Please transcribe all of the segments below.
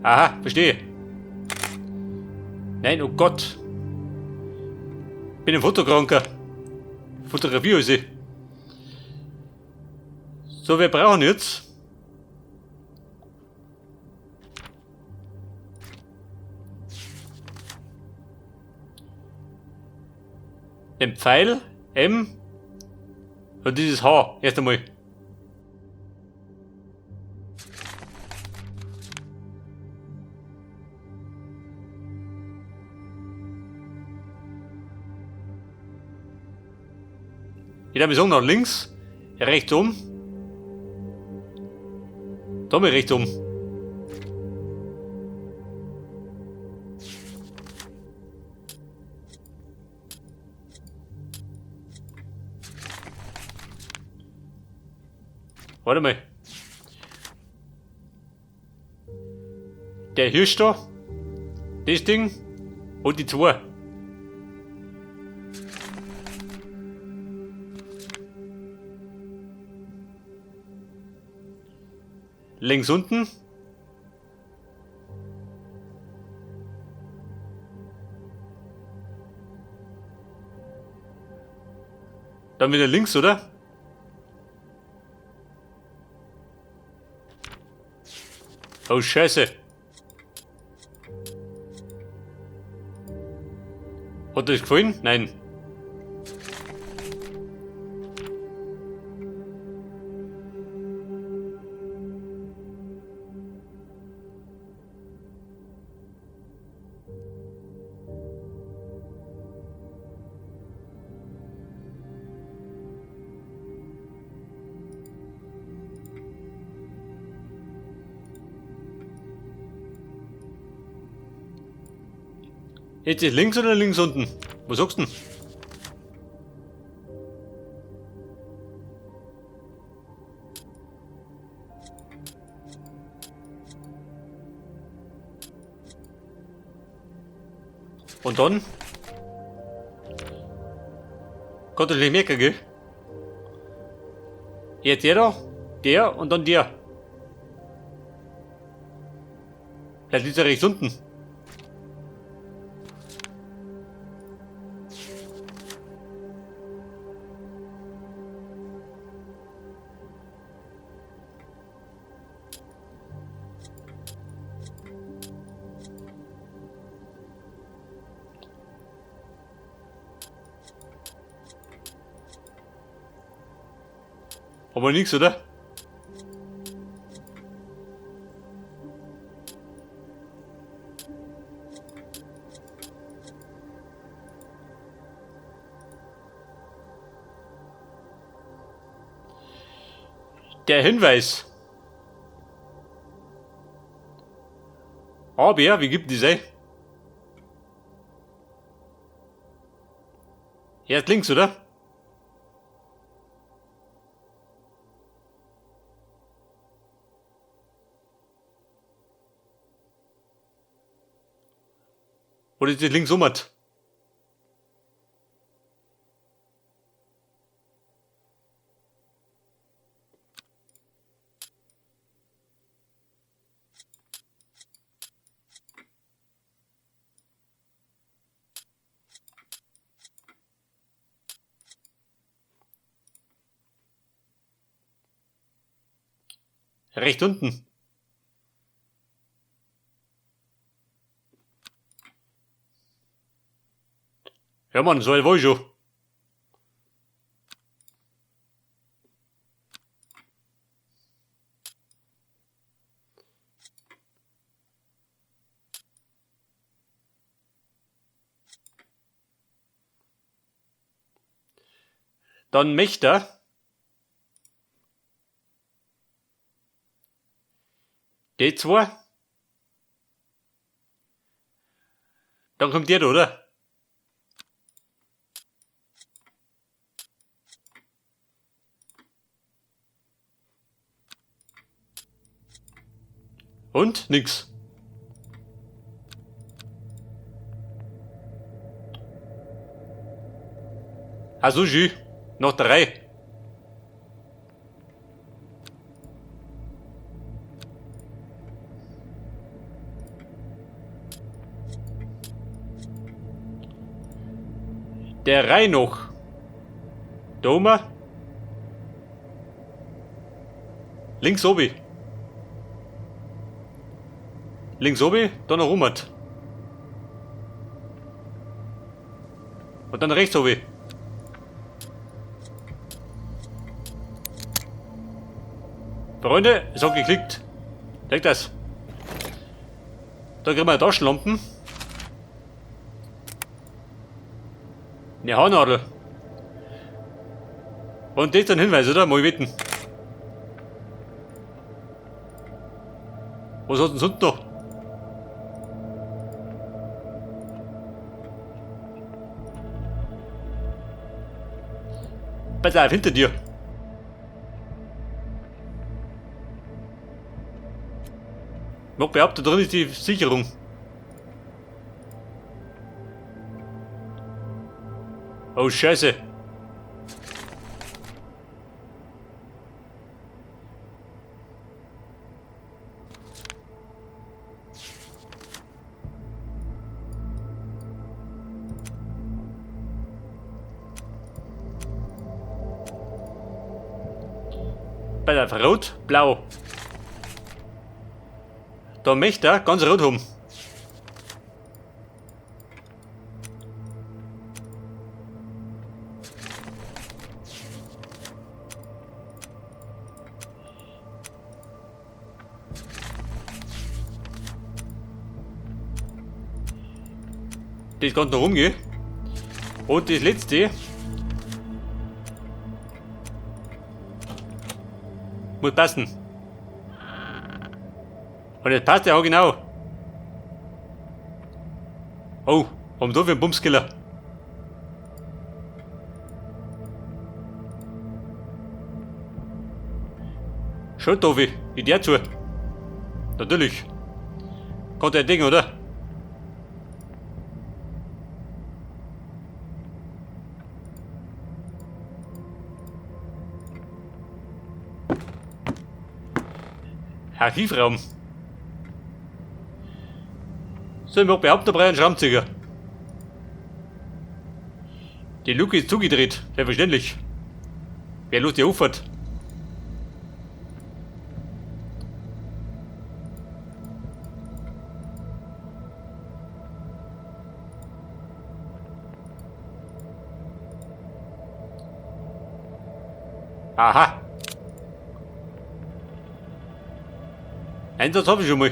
Aha, verstehe. Nein, oh Gott. Bin ein Fotokranker. Fotografiere sie. So, wir brauchen jetzt. Den Pfeil M und dieses H erst einmal. Ich darf sagen, nach links, rechts um. Da mal rechts um. Warte mal. Der Hirsch da, das Ding und die zwei. Links unten. Dann wieder links, oder? Oh Scheiße. Hat das gefallen? Nein. Jetzt ist links oder links unten? Was sagst du denn? Und dann? Gott, das merken, gell? Jetzt der da, der und dann der. Vielleicht liegt er rechts unten. Aber nix, oder? Der Hinweis. Aber, wie gibt die ein? Erst links, oder? Oder ist das links um? Rechts unten. Ja Mann, so weit war ich schon. Dann möchte er die zwei. Dann kommt der da, oder? Und? Nix. Also, schön. Noch drei. Der Reihe nach. Da oben. Links oben. Links oben, dann noch rum. Und dann rechts oben. Freunde, es hat geklickt. Direkt das. Da kriegen wir Taschenlampen. Eine Haarnadel. Und das ist ein Hinweis, oder? Mal wetten. Was hat denn sonst noch? Pass auf, hinter dir. Ich behaupte, da drin ist die Sicherung. Oh Scheiße. Pass auf, rot, blau. Da möchte er ganz rot haben. Das kann noch rumgehen. Und das letzte muss passen. Und das passt ja auch genau. Oh, warum da für einen Bumskiller? Schon, Tobi, ich der zu. Natürlich. Kommt ein Ding, oder? Archivraum. So, ich mach behaupten, da brauche ich einen Schraubenzieher. Die Luke ist zugedreht, selbstverständlich. Wer los die auffährt? Aha. Einsatz habe ich schon mal.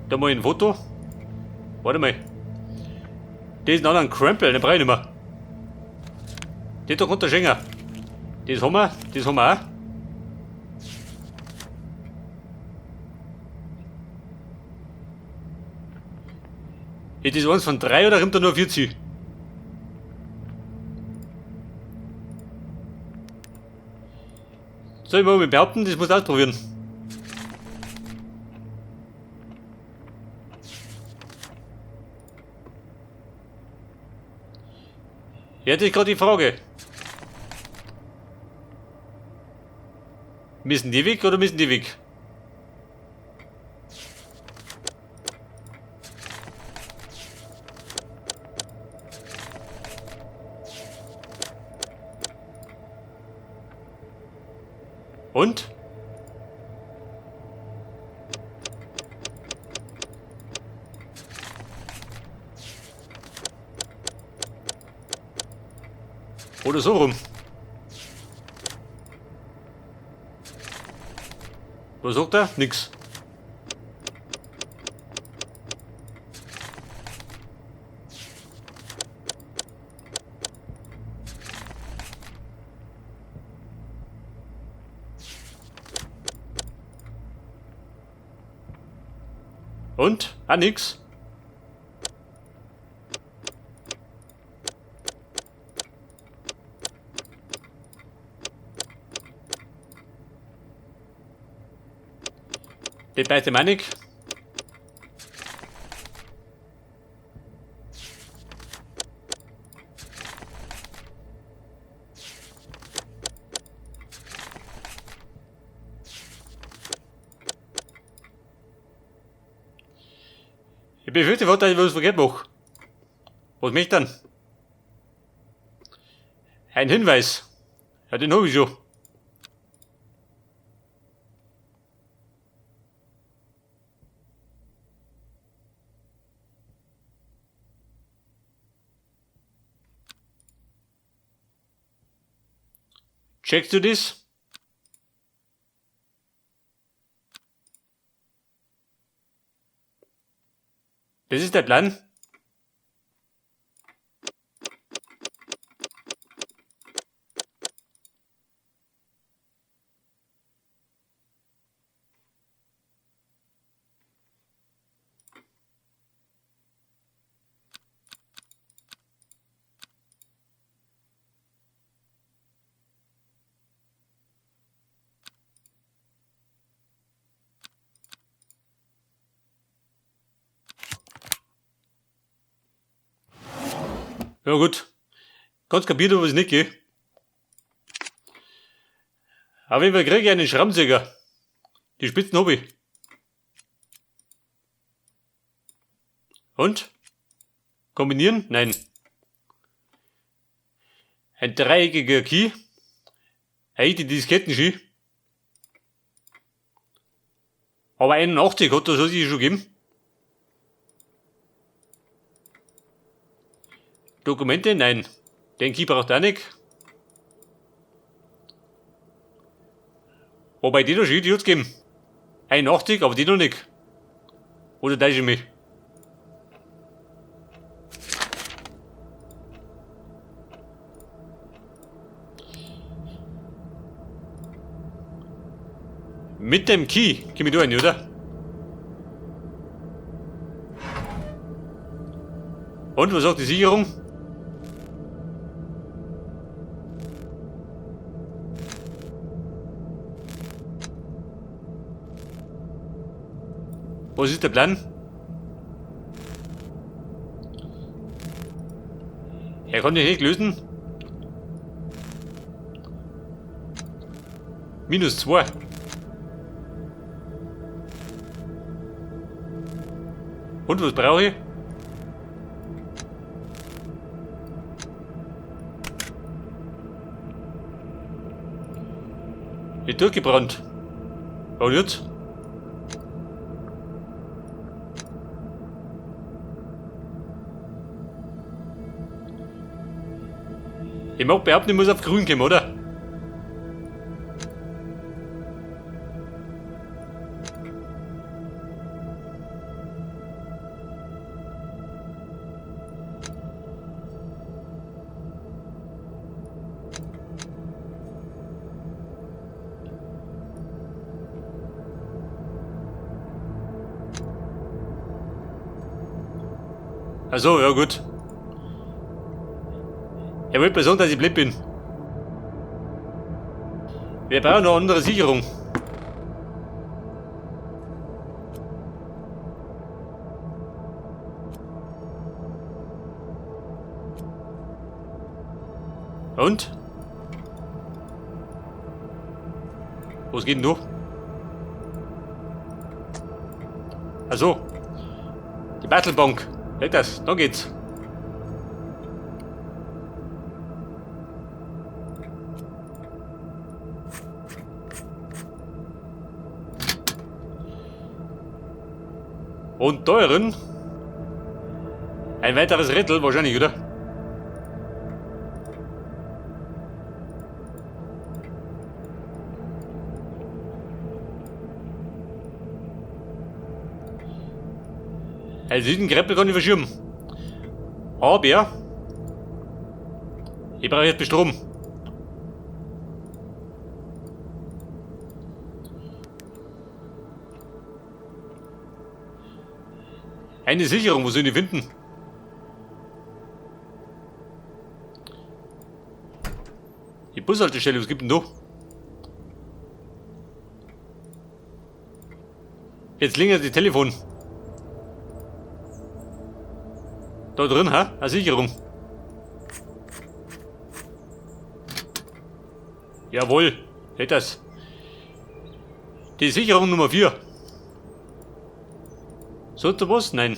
Da mal ein Foto. Warte mal. Das ist ein anderen Krempel, den brauche ich nicht mehr. Das da kommt der Schenker. Das haben wir, das haben wir auch. Ist das eins von 3 oder kommt da nur 40? Soll ich mal behaupten, das muss ich ausprobieren. Ja, das ist gerade die Frage. Müssen die weg oder müssen die weg? Und? Oder so rum. Was sagt er? Nix. Und? Ah, nix. Das beißt ihm auch nicht. Ich befürchte, dass ich was verkehrt mache. Was möchte dann? Ein Hinweis. Ja, den habe ich schon. Checkst du das? Das ist der Plan. Ja gut. Ganz kapiert, aber es nicht geht. Auf jeden Fall kriege ich einen Schraubenzieher. Die Spitzen hab ich. Und? Kombinieren? Nein. Ein dreieckiger Key. Hey, die Disketten-Ski. Aber 81 hat das sich schon gegeben. Dokumente? Nein. Den Key braucht er nicht. Wobei die noch schon, die hat's gegeben. 81, aber die noch nicht. Oder täusche ich mich? Mit dem Key komm ich da rein, oder? Und was sagt die Sicherung? Was ist der Plan? Er konnte nicht lösen. Minus 2. Und was brauche ich? Ich durchgebrannt. Und jetzt? Ich mag behaupten, ich muss auf grün kommen, oder? Also, ja gut. Er wollte mir sagen, dass ich blind bin. Wir brauchen noch eine andere Sicherung. Und? Was geht denn da? Also, die Battlebank. Leg das, da geht's. Und teuren. Ein weiteres Rätsel wahrscheinlich, oder? Also diesen Greppel kann ich verschieben. Aber ich brauche jetzt Strom. Eine Sicherung, wo soll ich die finden? Die Bushaltestelle, was gibt denn da? Jetzt klingelt das Telefon. Da drin, ha? Eine Sicherung. Jawohl, hätt das. Die Sicherung Nummer 4. Sonst was? Nein.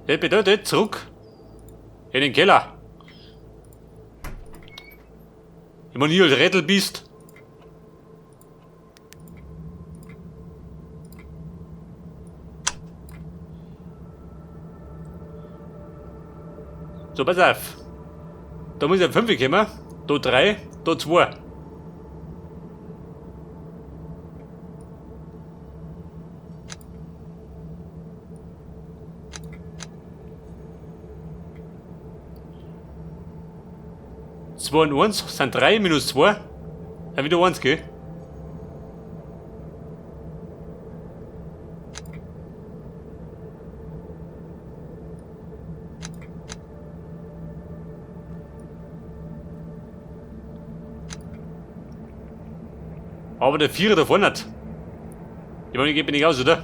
Das bedeutet zurück in den Keller. Ich meine, ich als Rätelbiest. So, pass auf. Da muss ich auf 5 kommen. Da 3, da 2. Zwei und 1 sind 3 minus 2. Dann wieder 1, gell? Aber der Vierer da vorne hat. Ich meine, ich geht mir nicht aus, oder?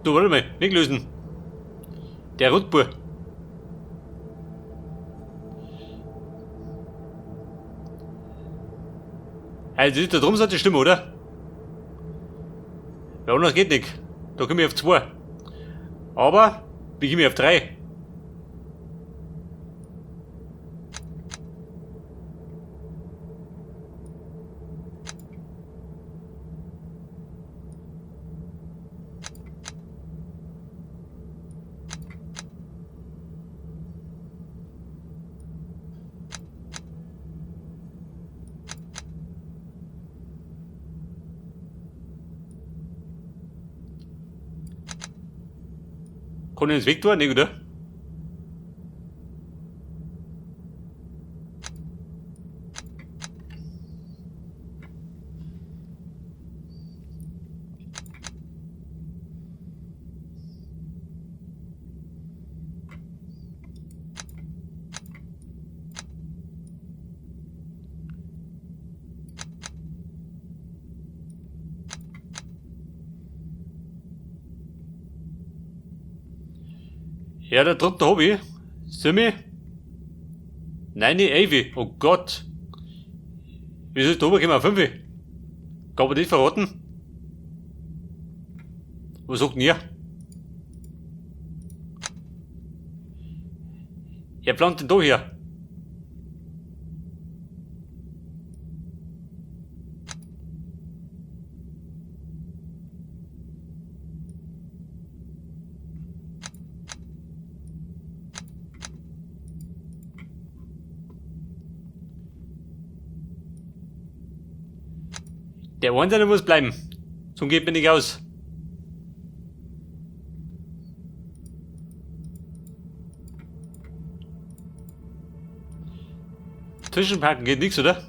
Du, warte mal, nicht lösen. Der Rotbur. Also, da drum sollte stimmen, oder? Ja, anders geht nicht. Da komme ich auf 2. Aber, wie komme ich auf 3? Kann ich ins Weg tun? Nicht, oder? Ja, der dritte Hobby. Simi. Nein, Avi. Oh Gott. Wieso ist da oben gekommen? 5? Kann man das verraten? Was sagt denn ihr? Er plant den da hier. Der Einzelne muss bleiben. So geht mir nicht aus. Zwischenpacken geht nichts, oder?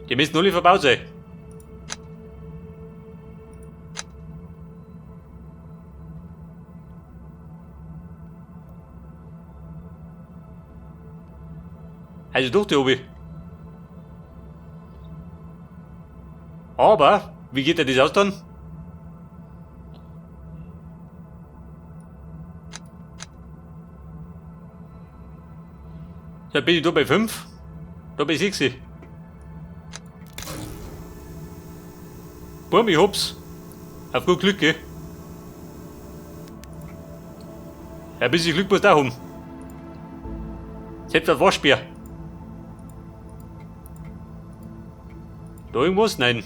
Die müssen alle verbaut sein. Also doch, der Obi. Aber, wie geht denn das aus dann? Da bin ich da bei 5. Da bei 6. Boah, ich hab's. Auf gut Glück, gell? Ja, ein bisschen Glück muss da haben. Selbst ein Waschbär. Da irgendwas? Nein.